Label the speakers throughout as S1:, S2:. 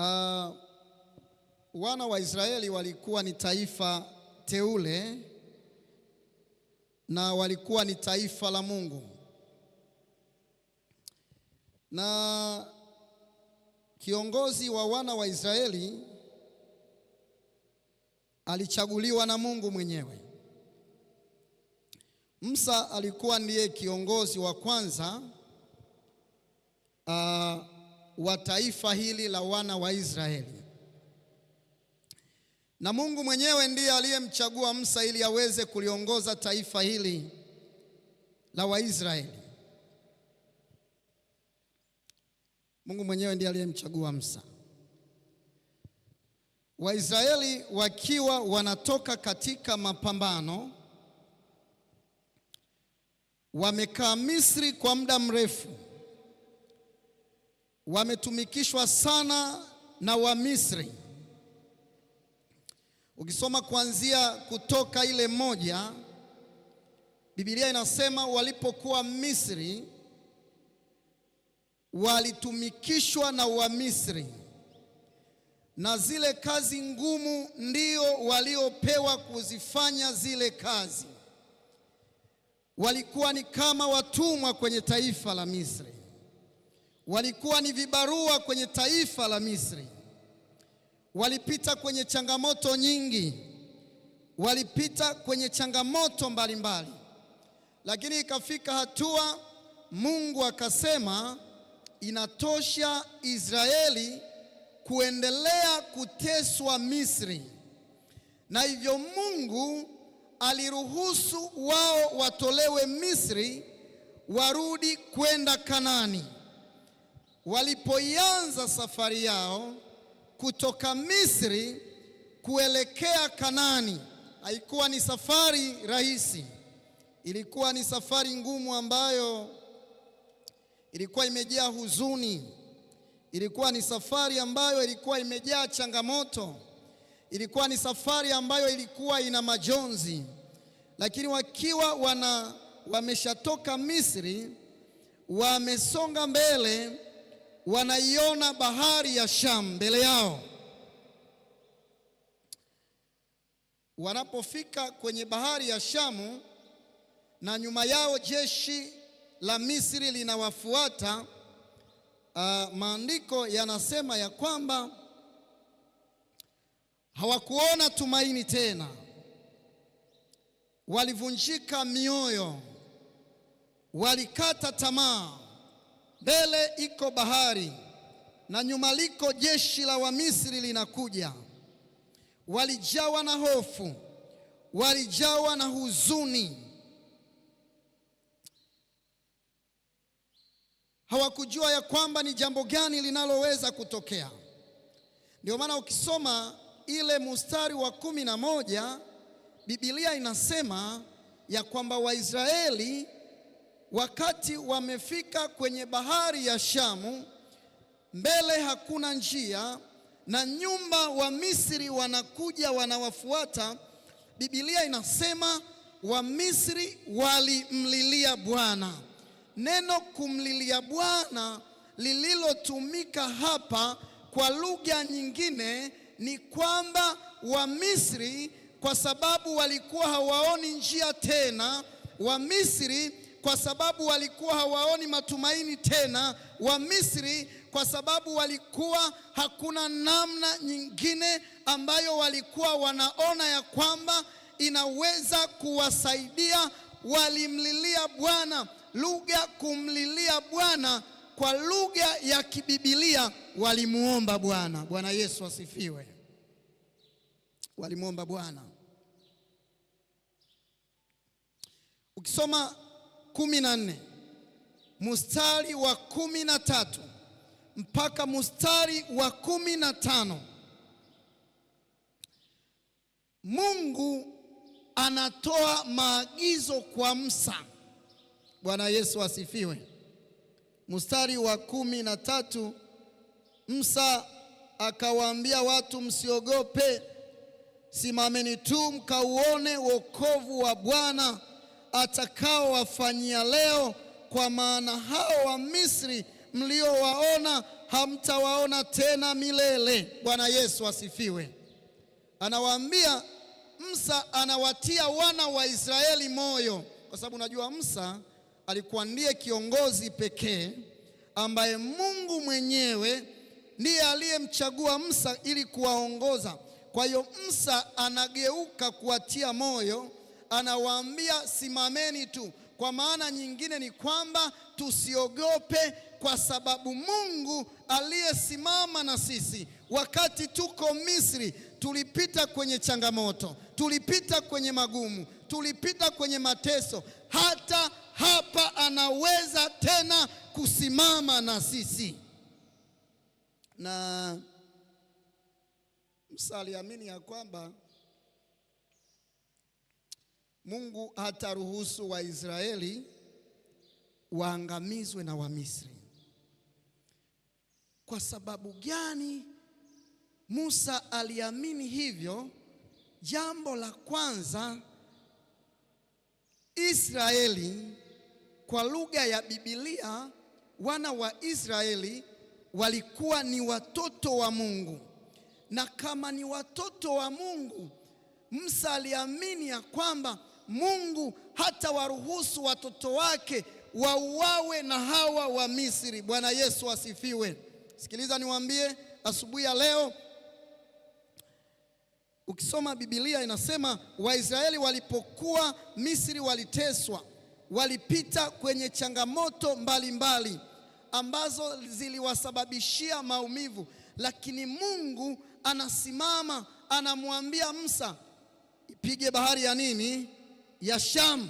S1: Uh, wana wa Israeli walikuwa ni taifa teule na walikuwa ni taifa la Mungu, na kiongozi wa wana wa Israeli alichaguliwa na Mungu mwenyewe. Musa alikuwa ndiye kiongozi wa kwanza wa taifa hili la wana wa Israeli, na Mungu mwenyewe ndiye aliyemchagua Musa ili aweze kuliongoza taifa hili la Waisraeli. Mungu mwenyewe ndiye aliyemchagua Musa. Waisraeli wakiwa wanatoka katika mapambano, wamekaa Misri kwa muda mrefu, wametumikishwa sana na Wamisri. Ukisoma kuanzia Kutoka ile 1, Biblia inasema walipokuwa Misri walitumikishwa na Wamisri, na zile kazi ngumu ndio waliopewa kuzifanya zile kazi. Walikuwa ni kama watumwa kwenye taifa la Misri, walikuwa ni vibarua kwenye taifa la Misri. Walipita kwenye changamoto nyingi, walipita kwenye changamoto mbalimbali, lakini ikafika hatua Mungu akasema inatosha Israeli kuendelea kuteswa Misri, na hivyo Mungu aliruhusu wao watolewe Misri warudi kwenda Kanani. Walipoianza safari yao kutoka Misri kuelekea Kanani, haikuwa ni safari rahisi, ilikuwa ni safari ngumu ambayo ilikuwa imejaa huzuni, ilikuwa ni safari ambayo ilikuwa imejaa changamoto, ilikuwa ni safari ambayo ilikuwa ina majonzi. Lakini wakiwa wameshatoka Misri, wamesonga mbele, wanaiona bahari ya Shamu mbele yao. Wanapofika kwenye bahari ya Shamu na nyuma yao jeshi la Misri linawafuata. Maandiko yanasema ya kwamba hawakuona tumaini tena, walivunjika mioyo, walikata tamaa. Mbele iko bahari na nyuma liko jeshi la Wamisri linakuja. Walijawa na hofu, walijawa na huzuni. Hawakujua ya kwamba ni jambo gani linaloweza kutokea. Ndio maana ukisoma ile mstari wa 11 Biblia inasema ya kwamba Waisraeli wakati wamefika kwenye bahari ya Shamu, mbele hakuna njia na nyumba wa Misri wanakuja wanawafuata. Biblia inasema Wamisri walimlilia Bwana. Neno kumlilia Bwana lililotumika hapa kwa lugha nyingine ni kwamba Wamisri kwa sababu walikuwa hawaoni njia tena, Wamisri kwa sababu walikuwa hawaoni matumaini tena, Wamisri kwa sababu walikuwa hakuna namna nyingine ambayo walikuwa wanaona ya kwamba inaweza kuwasaidia, walimlilia Bwana. Lugha kumlilia Bwana kwa lugha ya kibibilia, walimuomba Bwana. Bwana Yesu asifiwe. Walimuomba Bwana. Ukisoma 14 mstari wa 13 mpaka mstari wa 15, Mungu anatoa maagizo kwa Musa. Bwana Yesu asifiwe. Mstari wa 13, Musa akawaambia watu, msiogope, simameni tu mkauone wokovu wa Bwana atakaowafanyia leo, kwa maana hao wa Misri mliowaona hamtawaona tena milele. Bwana Yesu asifiwe. Anawaambia Musa, anawatia wana wa Israeli moyo, kwa sababu unajua Musa alikuwa ndiye kiongozi pekee ambaye Mungu mwenyewe ndiye aliyemchagua Musa ili kuwaongoza. Kwa hiyo Musa anageuka kuwatia moyo, anawaambia simameni tu. Kwa maana nyingine ni kwamba tusiogope, kwa sababu Mungu aliyesimama na sisi wakati tuko Misri, tulipita kwenye changamoto, tulipita kwenye magumu, tulipita kwenye mateso, hata hapa anaweza tena kusimama na sisi. Na Musa aliamini ya kwamba Mungu hataruhusu Waisraeli waangamizwe na Wamisri. Kwa sababu gani Musa aliamini hivyo? Jambo la kwanza, Israeli kwa lugha ya Biblia, wana wa Israeli walikuwa ni watoto wa Mungu, na kama ni watoto wa Mungu, Musa aliamini ya kwamba Mungu hatawaruhusu watoto wake wauawe na hawa wa Misri. Bwana Yesu asifiwe. Sikiliza niwaambie asubuhi ya leo, ukisoma Biblia inasema Waisraeli walipokuwa Misri waliteswa, walipita kwenye changamoto mbalimbali mbali ambazo ziliwasababishia maumivu, lakini Mungu anasimama anamwambia Musa, ipige bahari ya nini? Ya Shamu.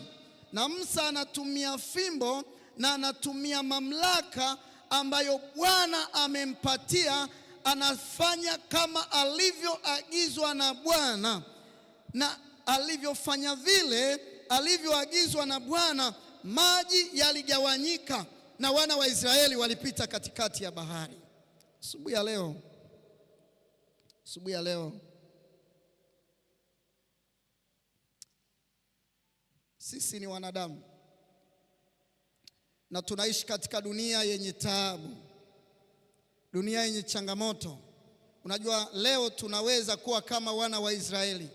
S1: Na Musa anatumia fimbo na anatumia mamlaka ambayo Bwana amempatia, anafanya kama alivyoagizwa na Bwana. Na alivyofanya vile alivyoagizwa na Bwana, maji yaligawanyika na wana wa Israeli walipita katikati ya bahari. Asubuhi ya leo, asubuhi ya leo sisi ni wanadamu na tunaishi katika dunia yenye taabu, dunia yenye changamoto. Unajua, leo tunaweza kuwa kama wana wa Israeli,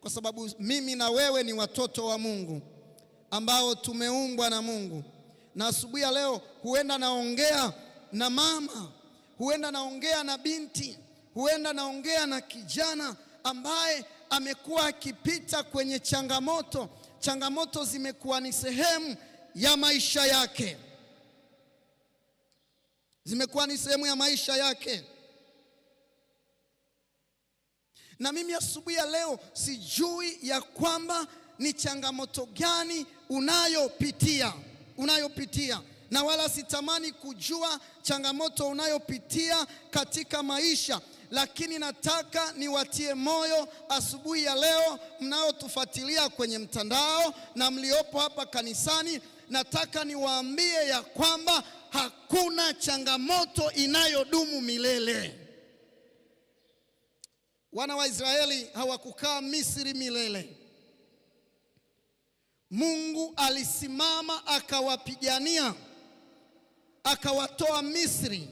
S1: kwa sababu mimi na wewe ni watoto wa Mungu ambao tumeumbwa na Mungu. Na asubuhi ya leo huenda naongea na mama, huenda naongea na binti, huenda naongea na kijana ambaye amekuwa akipita kwenye changamoto. Changamoto zimekuwa ni sehemu ya maisha yake, zimekuwa ni sehemu ya maisha yake. Na mimi asubuhi ya leo sijui ya kwamba ni changamoto gani unayopitia unayopitia, na wala sitamani kujua changamoto unayopitia katika maisha, lakini nataka niwatie moyo asubuhi ya leo mnaotufuatilia kwenye mtandao na mliopo hapa kanisani, nataka niwaambie ya kwamba hakuna changamoto inayodumu milele. Wana wa Israeli hawakukaa Misri milele. Mungu alisimama akawapigania, akawatoa Misri.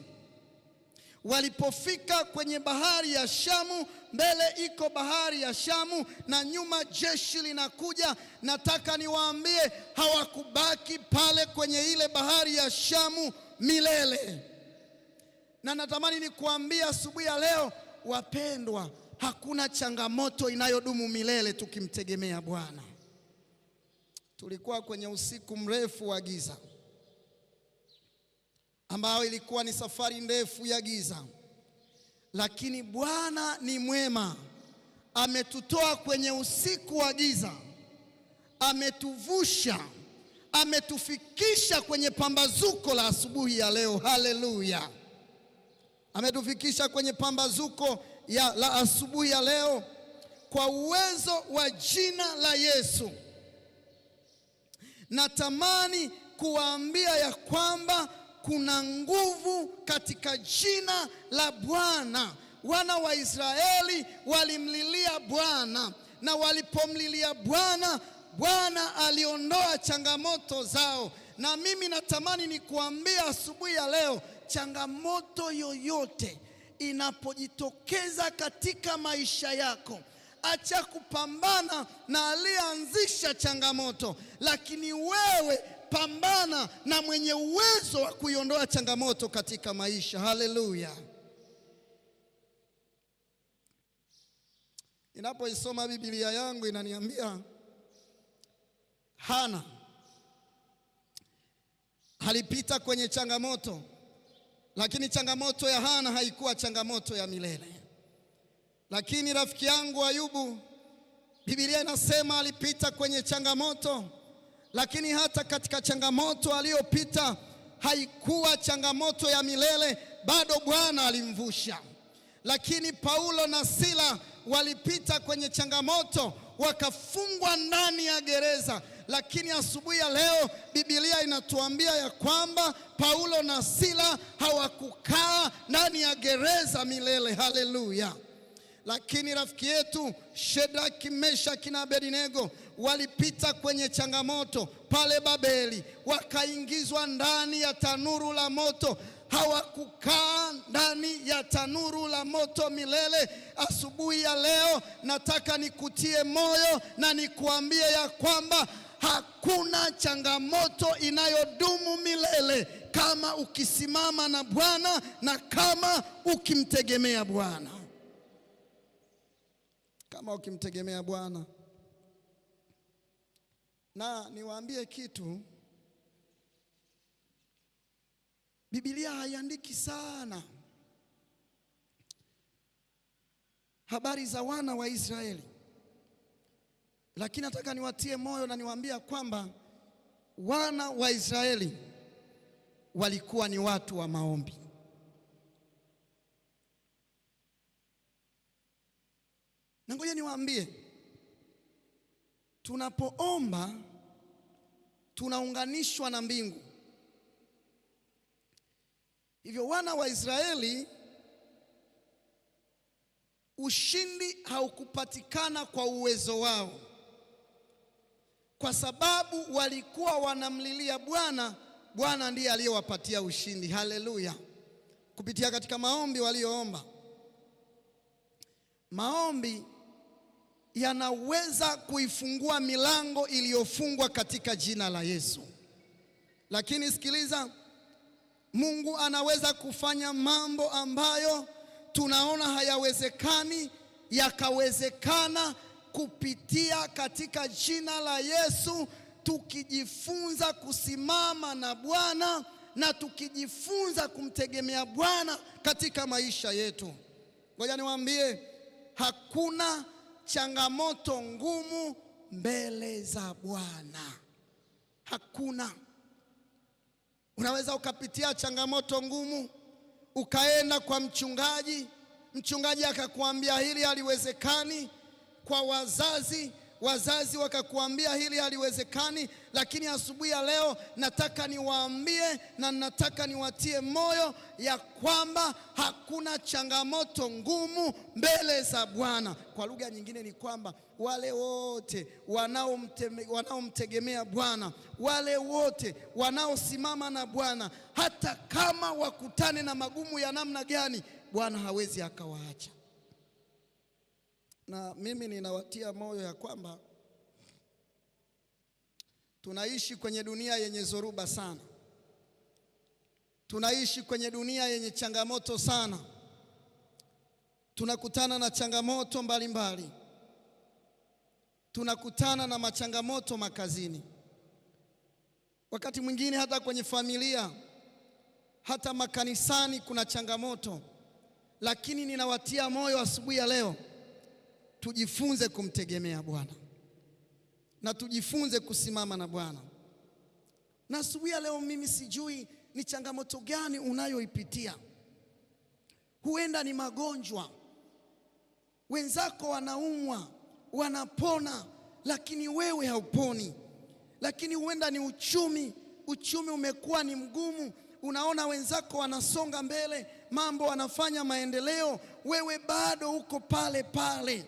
S1: Walipofika kwenye bahari ya Shamu, mbele iko bahari ya Shamu na nyuma jeshi linakuja. Nataka niwaambie, hawakubaki pale kwenye ile bahari ya Shamu milele. Na natamani nikuambie asubuhi ya leo, wapendwa, hakuna changamoto inayodumu milele tukimtegemea Bwana. Tulikuwa kwenye usiku mrefu wa giza ambayo ilikuwa ni safari ndefu ya giza, lakini Bwana ni mwema, ametutoa kwenye usiku wa giza, ametuvusha, ametufikisha kwenye pambazuko la asubuhi ya leo. Haleluya! Ametufikisha kwenye pambazuko la asubuhi ya leo kwa uwezo wa jina la Yesu. Natamani kuwaambia ya kwamba kuna nguvu katika jina la Bwana. Wana wa Israeli walimlilia Bwana, na walipomlilia Bwana, Bwana aliondoa changamoto zao. Na mimi natamani nikuambia asubuhi ya leo, changamoto yoyote inapojitokeza katika maisha yako, acha kupambana na aliyeanzisha changamoto, lakini wewe pambana na mwenye uwezo wa kuiondoa changamoto katika maisha. Haleluya! Ninapoisoma Biblia yangu inaniambia Hana alipita kwenye changamoto, lakini changamoto ya Hana haikuwa changamoto ya milele. Lakini rafiki yangu Ayubu, Biblia inasema alipita kwenye changamoto, lakini hata katika changamoto aliyopita haikuwa changamoto ya milele, bado Bwana alimvusha. Lakini Paulo na Sila walipita kwenye changamoto, wakafungwa ndani ya gereza, lakini asubuhi ya leo Biblia inatuambia ya kwamba Paulo na Sila hawakukaa ndani ya gereza milele. Haleluya! Lakini rafiki yetu Shedraki, Meshaki na Abednego walipita kwenye changamoto pale Babeli, wakaingizwa ndani ya tanuru la moto. Hawakukaa ndani ya tanuru la moto milele. Asubuhi ya leo nataka nikutie moyo na nikuambie ya kwamba hakuna changamoto inayodumu milele kama ukisimama na Bwana na kama ukimtegemea Bwana. Kama ukimtegemea Bwana. Na niwaambie kitu, Biblia haiandiki sana habari za wana wa Israeli, lakini nataka niwatie moyo na niwaambie kwamba wana wa Israeli walikuwa ni watu wa maombi. Na ngoja niwaambie, tunapoomba tunaunganishwa na mbingu. Hivyo wana wa Israeli, ushindi haukupatikana kwa uwezo wao, kwa sababu walikuwa wanamlilia Bwana. Bwana ndiye aliyewapatia ushindi. Haleluya! Kupitia katika maombi walioomba. Maombi yanaweza kuifungua milango iliyofungwa katika jina la Yesu. Lakini sikiliza, Mungu anaweza kufanya mambo ambayo tunaona hayawezekani yakawezekana kupitia katika jina la Yesu, tukijifunza kusimama na Bwana na tukijifunza kumtegemea Bwana katika maisha yetu. Ngoja niwaambie, hakuna changamoto ngumu mbele za Bwana. Hakuna. Unaweza ukapitia changamoto ngumu, ukaenda kwa mchungaji, mchungaji akakuambia hili haliwezekani. Kwa wazazi, wazazi wakakuambia hili haliwezekani. Lakini asubuhi ya leo nataka niwaambie na nataka niwatie moyo ya kwamba hakuna changamoto ngumu mbele za Bwana. Kwa lugha nyingine ni kwamba wale wote wanaomtegemea Bwana, wale wote wanaosimama na Bwana, hata kama wakutane na magumu ya namna gani, Bwana hawezi akawaacha. Na mimi ninawatia moyo ya kwamba tunaishi kwenye dunia yenye zoruba sana, tunaishi kwenye dunia yenye changamoto sana, tunakutana na changamoto mbalimbali mbali. Tunakutana na machangamoto makazini, wakati mwingine hata kwenye familia, hata makanisani kuna changamoto. Lakini ninawatia moyo asubuhi ya leo, tujifunze kumtegemea Bwana na tujifunze kusimama na Bwana. Na asubuhi ya leo mimi sijui ni changamoto gani unayoipitia. Huenda ni magonjwa, wenzako wanaumwa wanapona, lakini wewe hauponi. Lakini huenda ni uchumi, uchumi umekuwa ni mgumu, unaona wenzako wanasonga mbele, mambo wanafanya maendeleo, wewe bado uko pale pale.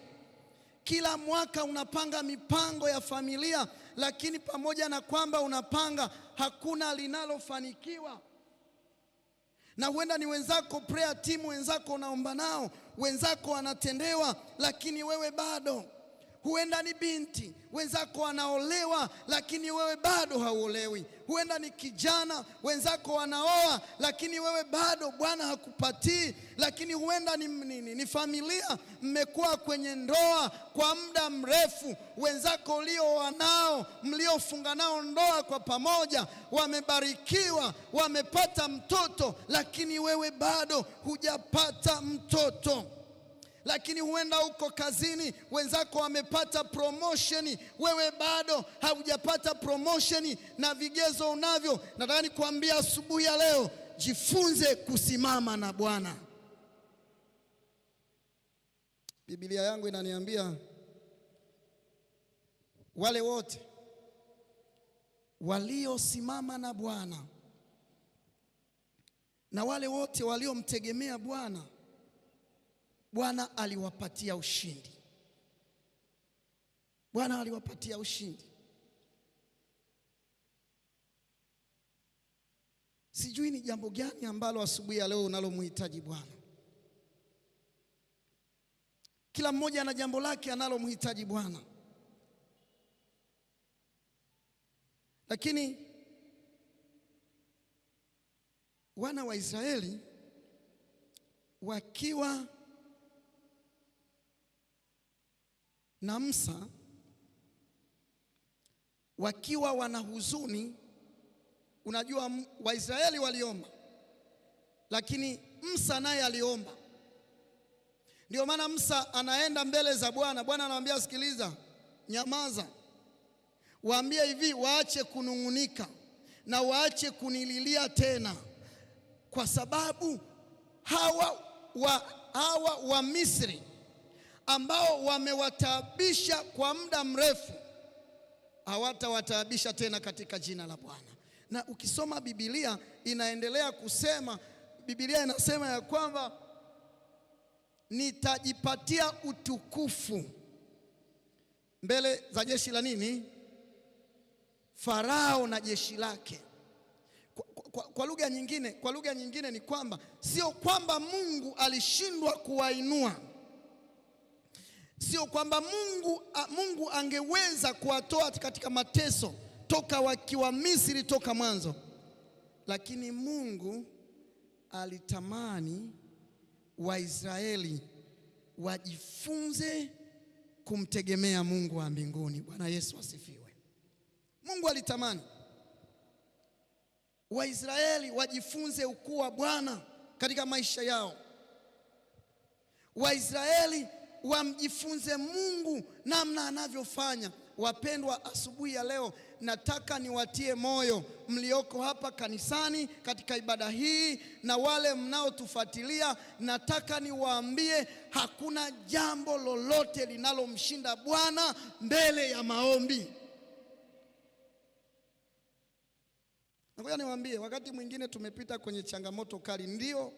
S1: Kila mwaka unapanga mipango ya familia, lakini pamoja na kwamba unapanga, hakuna linalofanikiwa. Na huenda ni wenzako prayer team, wenzako unaomba nao, wenzako wanatendewa, lakini wewe bado. Huenda ni binti, wenzako wanaolewa, lakini wewe bado hauolewi. Huenda ni kijana, wenzako wanaoa, lakini wewe bado Bwana hakupatii. Lakini huenda ni familia, mmekuwa kwenye ndoa kwa muda mrefu, wenzako ulio nao, mliofunga nao ndoa kwa pamoja, wamebarikiwa, wamepata mtoto, lakini wewe bado hujapata mtoto. Lakini huenda uko kazini, wenzako wamepata promotion, wewe bado haujapata promotion na vigezo unavyo. Nataka nikuambia asubuhi ya leo, jifunze kusimama na Bwana. Biblia yangu inaniambia wale wote waliosimama na Bwana na wale wote waliomtegemea Bwana, Bwana aliwapatia ushindi. Bwana aliwapatia ushindi. Sijui ni jambo gani ambalo asubuhi ya leo unalomhitaji Bwana. Kila mmoja ana jambo lake analomhitaji Bwana. Lakini wana wa Israeli wakiwa na Musa, wakiwa wana huzuni. Unajua Waisraeli waliomba, lakini Musa naye aliomba. Ndio maana Musa anaenda mbele za Bwana. Bwana anamwambia sikiliza, nyamaza, waambie hivi, waache kunung'unika na waache kunililia tena, kwa sababu hawa wa Misri ambao wamewataabisha kwa muda mrefu hawatawataabisha tena katika jina la Bwana. Na ukisoma Biblia inaendelea kusema, Biblia inasema ya kwamba nitajipatia utukufu mbele za jeshi la nini? Farao na jeshi lake. Kwa lugha nyingine, kwa lugha nyingine ni kwamba sio kwamba Mungu alishindwa kuwainua, sio kwamba Mungu angeweza kuwatoa katika mateso toka wakiwa Misri toka mwanzo, lakini Mungu alitamani Waisraeli wajifunze kumtegemea Mungu wa mbinguni. Bwana Yesu asifiwe. Mungu alitamani Waisraeli wajifunze ukuu wa Bwana katika maisha yao. Waisraeli wamjifunze Mungu namna anavyofanya. Wapendwa, asubuhi ya leo nataka niwatie moyo mlioko hapa kanisani katika ibada hii na wale mnaotufuatilia, nataka niwaambie hakuna jambo lolote linalomshinda Bwana mbele ya maombi. Ngoja niwaambie, wakati mwingine tumepita kwenye changamoto kali, ndio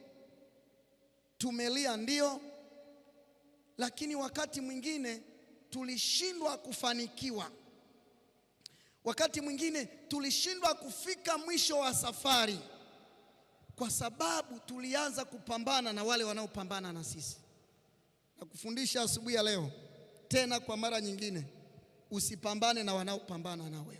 S1: tumelia, ndio, lakini wakati mwingine tulishindwa kufanikiwa. Wakati mwingine tulishindwa kufika mwisho wa safari kwa sababu tulianza kupambana na wale wanaopambana na sisi. Na kufundisha asubuhi ya leo tena kwa mara nyingine, usipambane na wanaopambana na wewe.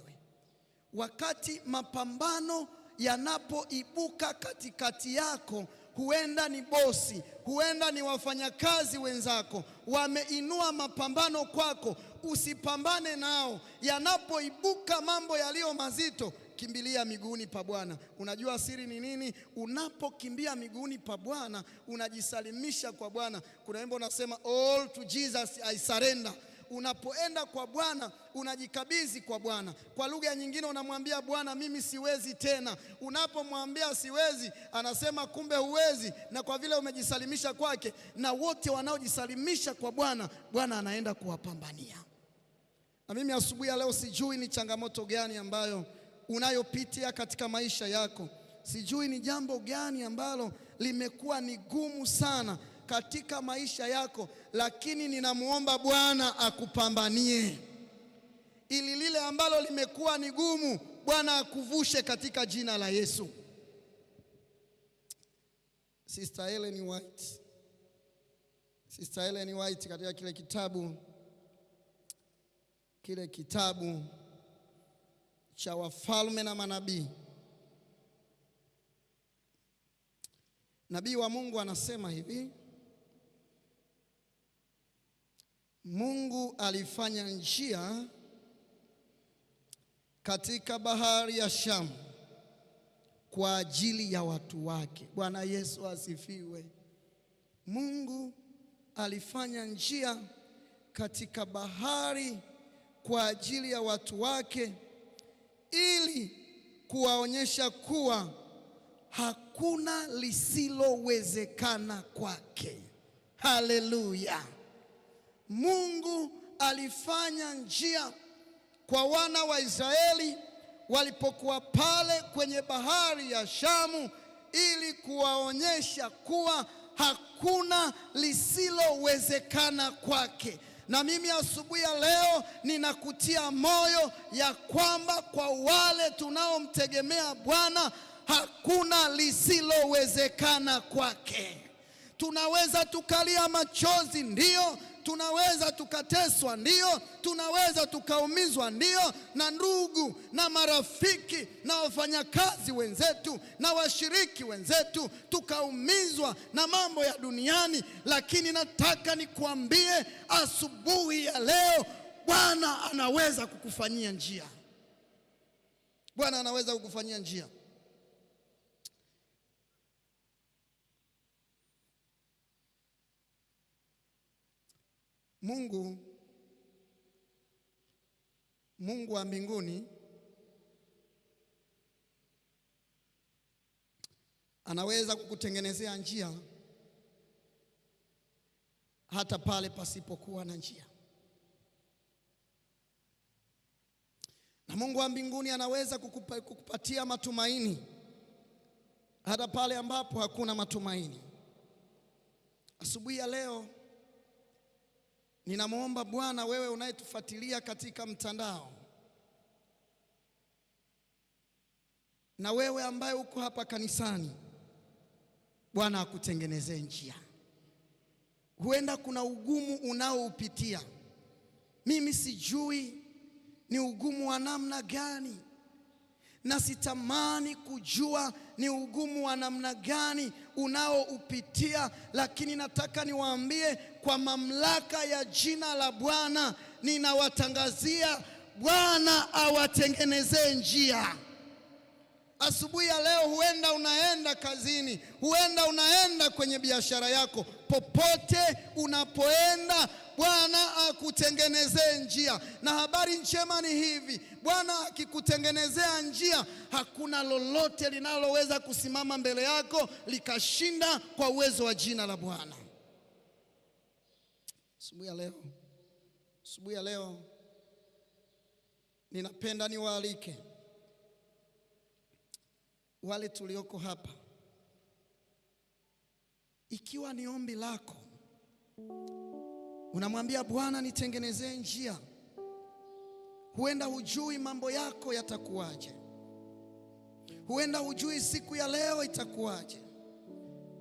S1: Wakati mapambano yanapoibuka katikati yako, huenda ni bosi, huenda ni wafanyakazi wenzako wameinua mapambano kwako, usipambane nao. Yanapoibuka mambo yaliyo mazito, kimbilia miguuni pa Bwana. Unajua siri ni nini? Unapokimbia miguuni pa Bwana, unajisalimisha kwa Bwana. Kuna wimbo unasema all to Jesus I surrender. Unapoenda kwa Bwana unajikabidhi kwa Bwana. Kwa lugha nyingine unamwambia Bwana, mimi siwezi tena. Unapomwambia siwezi, anasema kumbe huwezi, na kwa vile umejisalimisha kwake. Na wote wanaojisalimisha kwa Bwana, Bwana anaenda kuwapambania. Na mimi asubuhi ya leo sijui ni changamoto gani ambayo unayopitia katika maisha yako, sijui ni jambo gani ambalo limekuwa ni gumu sana katika maisha yako, lakini ninamuomba Bwana akupambanie ili lile ambalo limekuwa ni gumu, Bwana akuvushe katika jina la Yesu. Sister Ellen White, Sister Ellen White katika kile kitabu cha Wafalme na Manabii, nabii wa Mungu anasema hivi: Mungu alifanya njia katika bahari ya Shamu kwa ajili ya watu wake. Bwana Yesu asifiwe. Mungu alifanya njia katika bahari kwa ajili ya watu wake ili kuwaonyesha kuwa hakuna lisilowezekana kwake. Haleluya! Mungu alifanya njia kwa wana wa Israeli walipokuwa pale kwenye bahari ya Shamu ili kuwaonyesha kuwa hakuna lisilowezekana kwake. Na mimi asubuhi ya leo ninakutia moyo ya kwamba kwa wale tunaomtegemea Bwana hakuna lisilowezekana kwake. Tunaweza tukalia machozi, ndio. Tunaweza tukateswa, ndio. Tunaweza tukaumizwa, ndio, na ndugu na marafiki na wafanyakazi wenzetu na washiriki wenzetu, tukaumizwa na mambo ya duniani, lakini nataka nikuambie asubuhi ya leo, Bwana anaweza kukufanyia njia. Bwana anaweza kukufanyia njia. Mungu wa mbinguni anaweza kukutengenezea njia hata pale pasipokuwa na njia. Na Mungu wa mbinguni anaweza kukupatia matumaini hata pale ambapo hakuna matumaini. Asubuhi ya leo ninamwomba Bwana, wewe unayetufuatilia katika mtandao na wewe ambaye uko hapa kanisani, Bwana akutengenezee njia. Huenda kuna ugumu unaoupitia, mimi sijui ni ugumu wa namna gani, na sitamani kujua ni ugumu wa namna gani unaoupitia, lakini nataka niwaambie kwa mamlaka ya jina la Bwana, ninawatangazia Bwana awatengenezee njia. Asubuhi ya leo, huenda unaenda kazini, huenda unaenda kwenye biashara yako, popote unapoenda, Bwana akutengenezee njia. Na habari njema ni hivi, Bwana akikutengenezea njia, hakuna lolote linaloweza kusimama mbele yako likashinda kwa uwezo wa jina la Bwana. Asubuhi ya leo, asubuhi ya leo ninapenda niwaalike wale tulioko hapa, ikiwa ni ombi lako, unamwambia Bwana, nitengenezee njia. Huenda hujui mambo yako yatakuwaje, huenda hujui siku ya leo itakuwaje,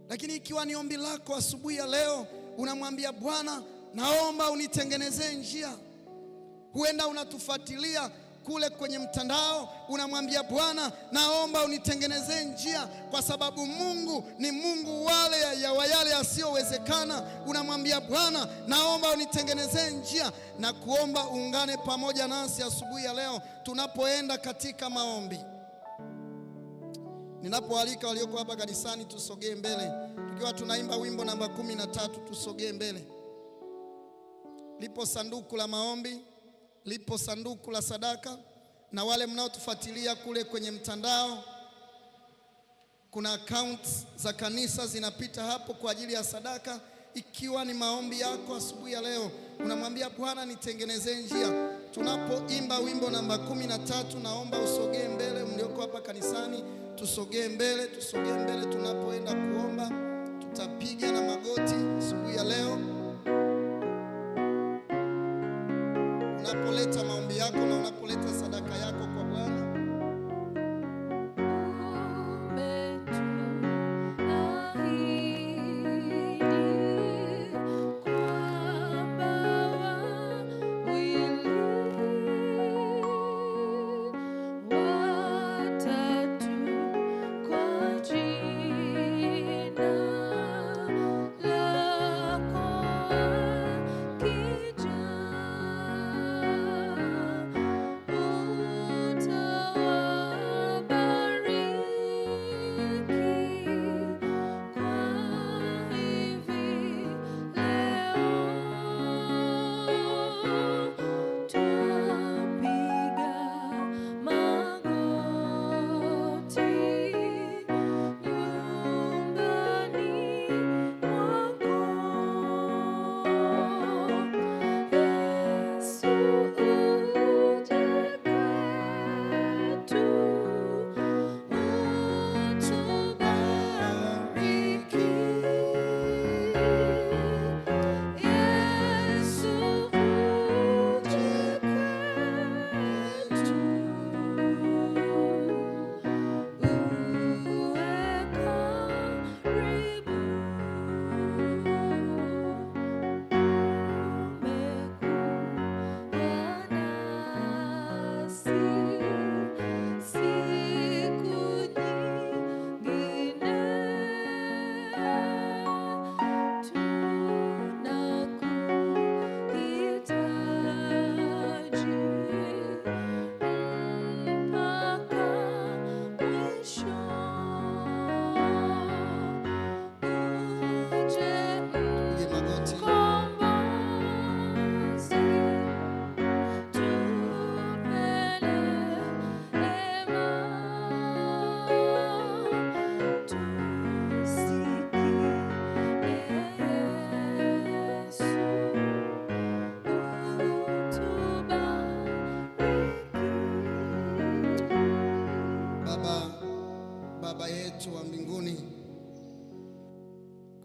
S1: lakini ikiwa ni ombi lako asubuhi ya leo, unamwambia Bwana, naomba unitengenezee njia. Huenda unatufuatilia kule kwenye mtandao, unamwambia Bwana, naomba unitengenezee njia, kwa sababu Mungu ni Mungu wale ya yale yasiyowezekana. Unamwambia Bwana, naomba unitengenezee njia, na kuomba uungane pamoja nasi asubuhi ya leo tunapoenda katika maombi. Ninapoalika walioko hapa kanisani tusogee mbele, tukiwa tunaimba wimbo namba 13, tusogee mbele. Lipo sanduku la maombi, lipo sanduku la sadaka, na wale mnaotufuatilia kule kwenye mtandao, kuna account za kanisa zinapita hapo kwa ajili ya sadaka. Ikiwa ni maombi yako asubuhi ya leo, unamwambia Bwana, nitengenezee njia. Tunapoimba wimbo namba 13, naomba usogee mbele. Mlioko hapa kanisani, tusogee mbele, tusogee mbele. Tunapoenda kuomba, tutapiga na magoti asubuhi ya leo. Unapoleta maombi yako na unapoleta sadaka yako kwa Bwana,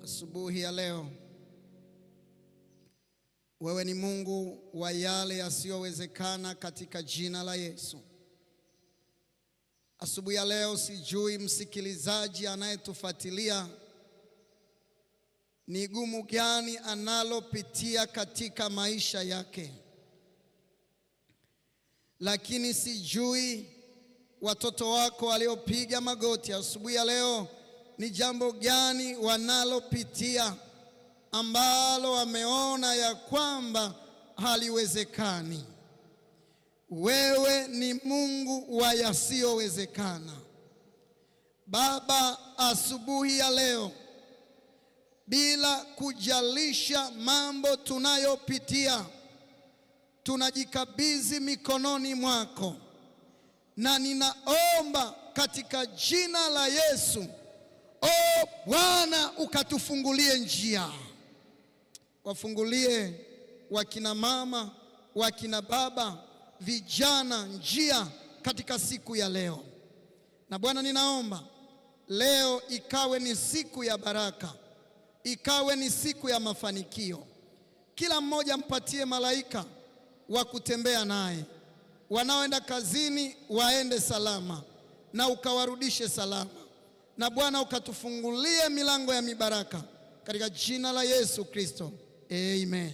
S1: Asubuhi ya leo, wewe ni Mungu wa yale yasiyowezekana katika jina la Yesu. Asubuhi ya leo, sijui msikilizaji anayetufuatilia ni gumu gani analopitia katika maisha yake, lakini sijui watoto wako waliopiga magoti asubuhi ya leo ni jambo gani wanalopitia ambalo wameona ya kwamba haliwezekani. Wewe ni Mungu wa yasiyowezekana. Baba, asubuhi ya leo, bila kujalisha mambo tunayopitia, tunajikabidhi mikononi mwako, na ninaomba katika jina la Yesu, o Bwana, ukatufungulie njia. Wafungulie wakina mama, wakina baba, vijana njia katika siku ya leo. Na Bwana, ninaomba leo ikawe ni siku ya baraka, ikawe ni siku ya mafanikio. Kila mmoja mpatie malaika wa kutembea naye, wanaoenda kazini waende salama na ukawarudishe salama, na Bwana ukatufungulie milango ya mibaraka katika jina la Yesu Kristo, amen.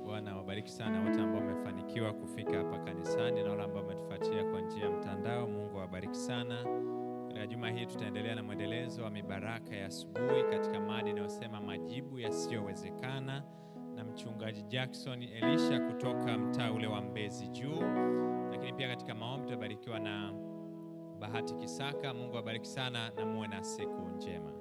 S2: Bwana wabariki sana wote ambao wamefanikiwa kufika hapa kanisani na wale ambao wametufuatia kwa njia ya mtandao. Mungu awabariki sana. Katika juma hii tutaendelea na mwendelezo wa mibaraka ya asubuhi katika mada inayosema majibu yasiyowezekana na mchungaji Jackson Elisha kutoka mtaa ule wa Mbezi Juu. Lakini pia katika maombi tutabarikiwa na Bahati Kisaka. Mungu awabariki sana na muwe na siku njema.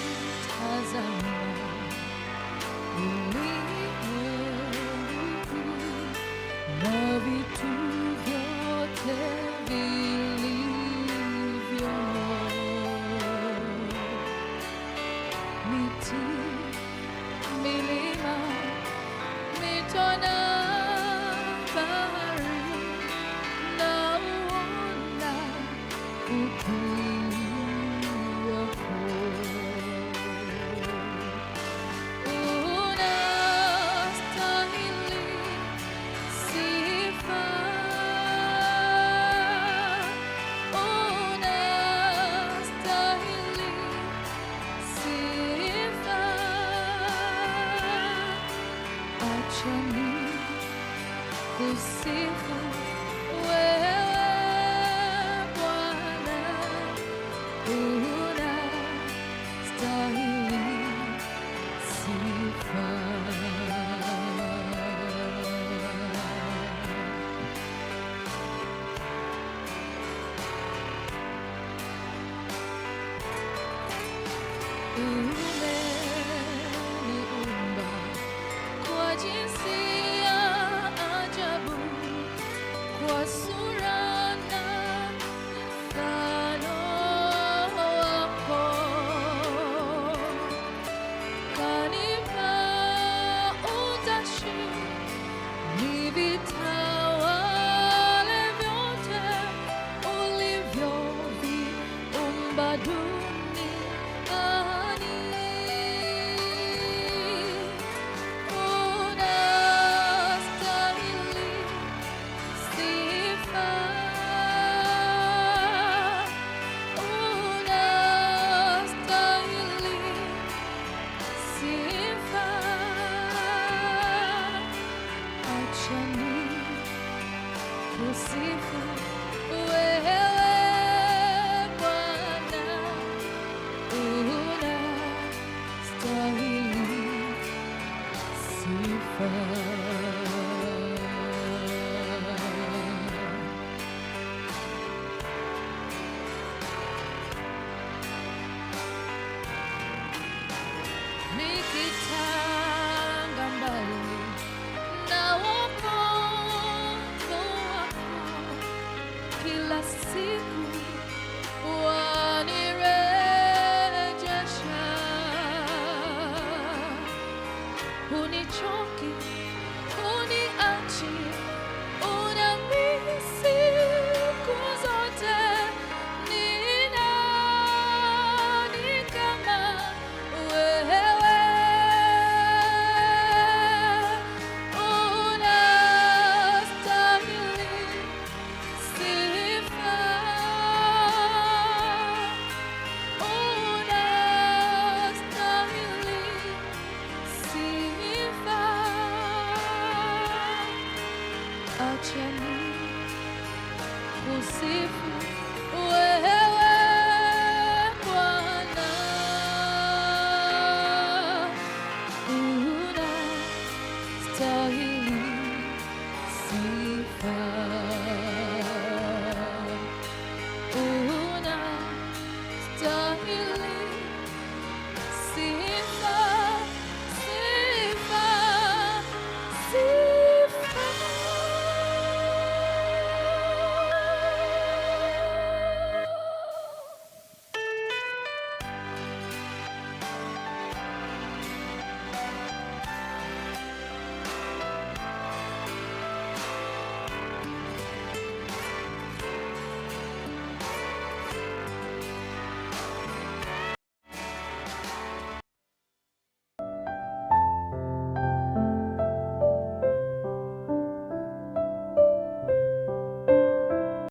S3: Nikitazama ulimwengu na vitu vyote vilivyomo, miti, milima, mito na bahari, nauona ukuu wako. Unastahili sifa, unastahili sifa. Acha nikusifu wewe Bwana, unastahili sifa. Kusifu wewe Bwana, unastahili sifa. Nikitanga mbali na wokovu wako, kila siku wanirejesha. Hunichoki, huniachi, unami siku zote. Ni nani kama wewe? Unastahili sifa. Unastahili sifa. Acha nikusifu wewe.